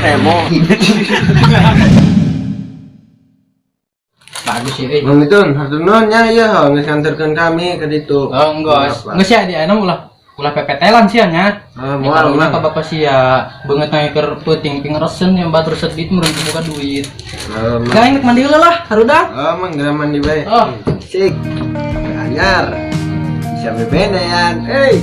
Emo. Bagus sih, eh. Mang Mitun, hatur nuhun nya ieu geus nganterkeun kami ka ditu. Oh, enggak. Geus ya di anu ulah ulah pepetelan sih nya. Ah, Ya, moal kalau mah. ka bapak sia beungeut na keur peuting pingresen yang batur sedit meureun buka duit. Oh, Mang. Jangan inget mandi heula lah, harudah. Oh, Mang geura mandi bae. Oh. Sik. Anyar. Bisa bebenean. Hey.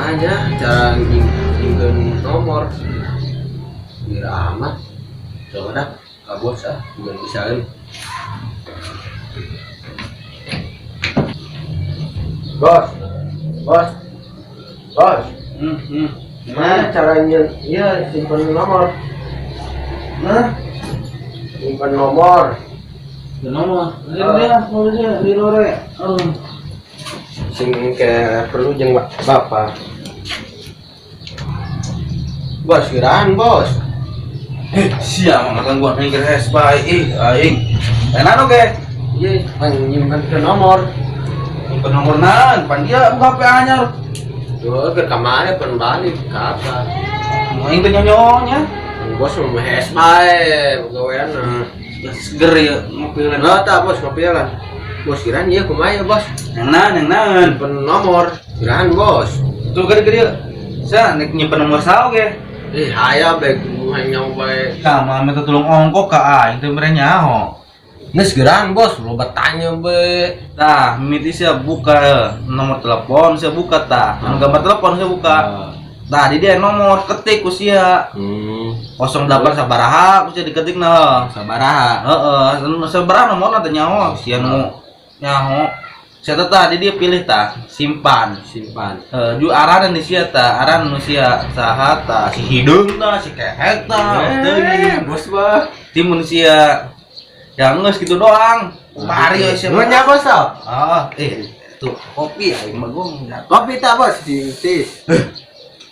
Aja cara nyimpen nomor. Biar amat. Coba dah, ka bos ah, bukan bisaeun. Bos. Bos. Bos. Gimana caranya? Iya, simpen nomor. Nah, Simpen nomor. nomor. Ini dia, nomornya di lore. Aduh. Sing kayak perlu jeung bapak. Bos, kiraan bos. Eh, siang makan gua mikir es bae ih aing. Enak oke. Iya, nyimpen ke nomor. Nyimpen nomor naon? Pan dia buka HP anyar. Tuh, ke kamar pan balik ke apa? Mau aing teh nyonyonya. Bos mau es bae, pegawaian. Seger ya ngopi lah. Enggak tak bos, ngopi lah. Bos kiraan ieu kumaha ya, bos? Yang naon, yang naon? Nyimpen nomor. Kiraan bos. Tuh gede-gede. Sa nek nyimpen nomor sao ge? Ih, aya bae kudu hayang nyawa bae. Tah, mah minta tulung ongkok ka aing teh mere nyaho. Geus geraan bos, loba tanya be. Tah, mimiti sia buka nomor telepon, sia buka tah. Anu gambar telepon sia buka. Tah, di dia nomor ketik ku sia. 08 sabaraha ku sia diketik nah. Sabaraha. Heeh, sabaraha nomorna teh nyaho, sia nu nyaho. Sia teh tah di dia pilih tah, simpan. Simpan. Ju aran di sia tah, aran nu sia saha tah, si hideung tah, si kehek tah, teuing. Bos mah. Timun sia. Ya geus gitu doang. Pari we sia. Nuhun nya bos tah. Ah, tuh kopi aing mah gong. Kopi tah bos, di tis.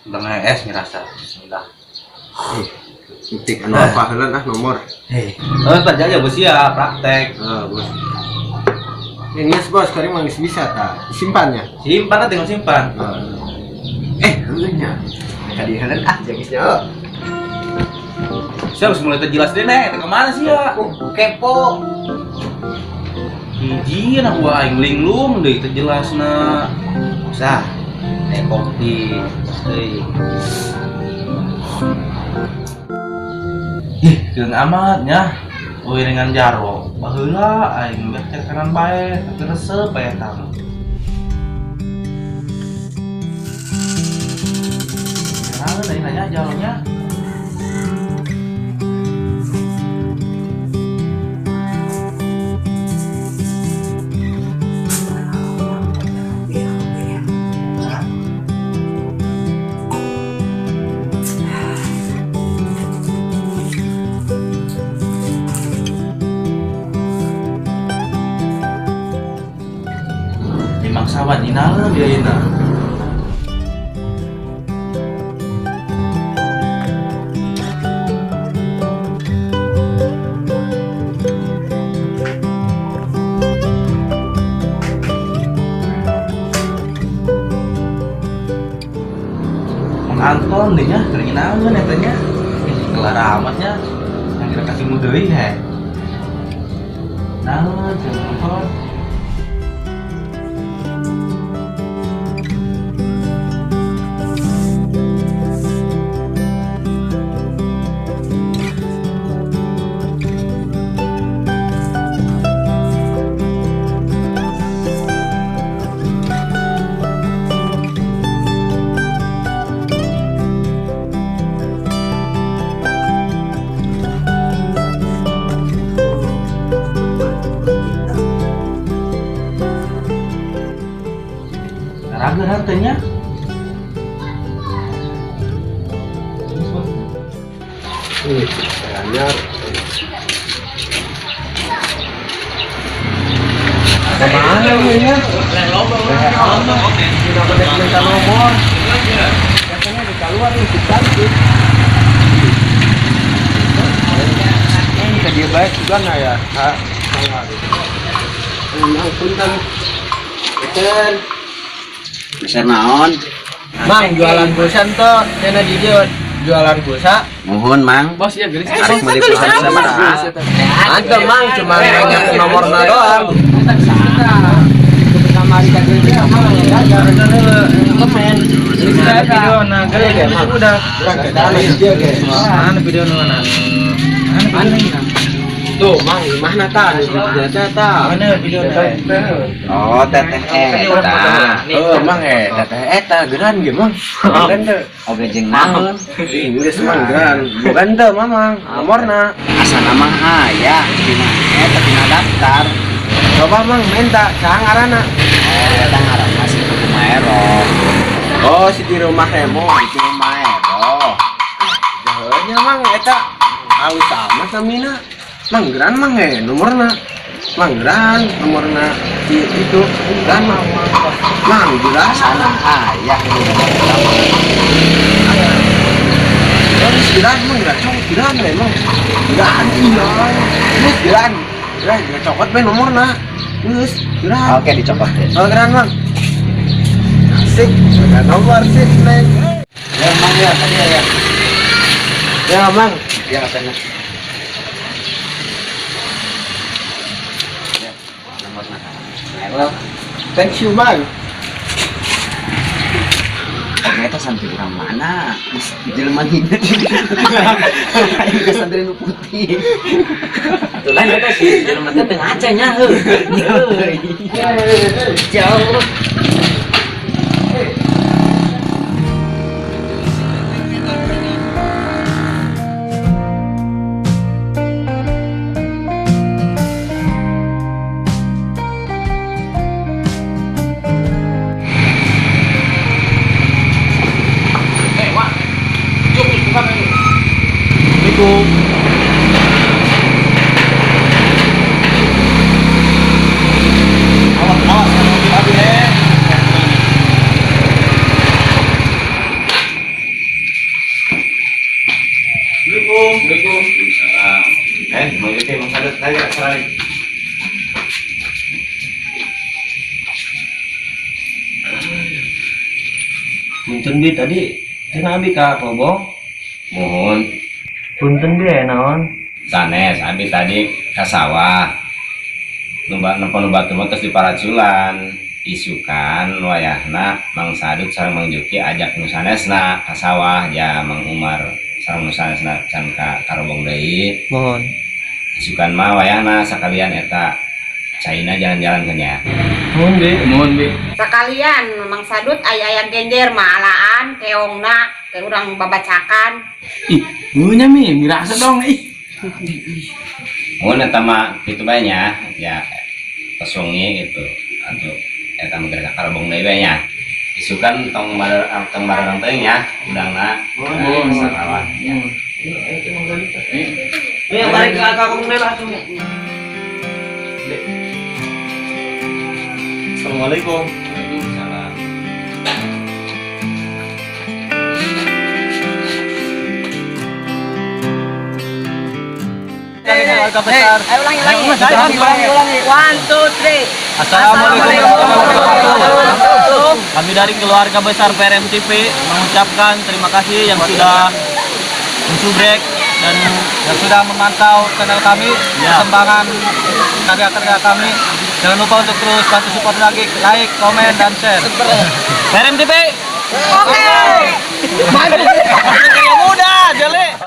Tengah es ngerasa. Bismillah. Ketik anu apa heula ah nomor. Eh, tadi aja bos ya praktek. Ah, bos. Ini geus bos, sekarang mah geus bisa tah. Simpannya. Simpan tinggal simpan. Heueuh nya. Tadi heula ah jagisnya. Oh. Saya harus mulai terjelas deh, Nek. Kemana sih ya? Kepo. Hiji nah gua aing linglung deui teu jelasna. Usah. Nek kopi. Deui. Ih, keung amat nya. Euy dengan jaro. Baheula aing beh cek kanan bae, tapi resep bae eta mah. Nah, tadi nanya jaronya. Sawan inaeun dia ina. Mang Anton deh nya, keur nginaeun eta nya. Ih, kelar amatnya. Yang kira kasih mu deui he. Naon jeung Anton? Raga hartanya. Anyar. Kemana lu ya? Tidak boleh minta nomor. Biasanya di keluar nih cantik. Ini dia baik juga nggak ya? Mang punten. Punten. Meser naon? Mang jualan pulsa tuh, cenah di dieu jualan pulsa. Mohon Mang. Bos ya gelis. Arek meuli pulsa sabaraha? Mantap Mang, cuma nanya nomorna doang. Video nah, udah. Mana video mana? Tuh, Mang, gimana ta? Biasa ta. Mana video na? Oh, teteh eta. Oh, Mang teteh eta geran ge, Mang. Geran teu. Oge jeung naon? Inggris Mang geran. Bukan teu, Mamang. Nomorna. Asana mah aya dina eta dina daftar. Coba Mang minta saha ngaranna? Oh, eta ngaranna si Kumaero. Oh, si di rumah Remo. Itu Maero. Jauhnya Mang eta halus amat samina. Mang geran Mang nomorna. Mang geran nomorna si itu geran Mang. Mang geran. Asana aya dina daftar. Terus geran Mang geran cowok geran we Mang. Geran iya. Geus geran. Geran geran cokot we nomorna. Geus geran. Oke, dicopot deh. Oh geran Mang. Asik, udah nomor sih, Neng. Ya, Mang ya, tadi ya. Ya, Mang. Ya, katanya. Ya, nomorna. Maero. Thank you, Mang. Ternyata santri urang mana? Jelema hina. Aing ke santri nu putih. Tuh lain eta sih, jelema teh teu ngaca nya heuh. Jauh. Mau jadi Mang Sadut tadi acaranya. Punten bi tadi cenah abi ka Kobong. Mohon Punten bi naon? Sanes abi tadi ka sawah. Numba nempo nu batur mah tos diparaculan. Isukan wayahna Mang Sadut sareng Mang Juki ajak nu sanesna ka sawah ja Mang Umar sareng nu sanesna can ka Karobong deui. Mohon. Isukan mah wayahna sakalian eta caina jalan-jalan nya. Mohon bi. Mohon bi. Sekalian Mang Sadut aya-aya genjer mah alaan keongna ke urang babacakan. Ih, ngunya mi, mirasa dong ih. Mohon eta mah kitu bae nya, ya pesungi gitu. Atuh eta mah geura ka Karobong deui bae nya. Isukan tong tong bareng teuing nya, udangna. Mohon. Sarawat. Nih, balik ke kakung deh langsung. Assalamualaikum. Waalaikumsalam. Keluarga besar. Ayo ulangi ulangi. Ulangi ulangi. 1 2 3. Assalamualaikum warahmatullahi wabarakatuh. Kami dari keluarga besar PRM TV mengucapkan terima kasih yang sudah mensubrek dan yang sudah memantau channel kami, perkembangan karya-karya kami. Jangan lupa untuk terus bantu support lagi, like, komen, dan share. PRM TV. Oke. Muda, jeli.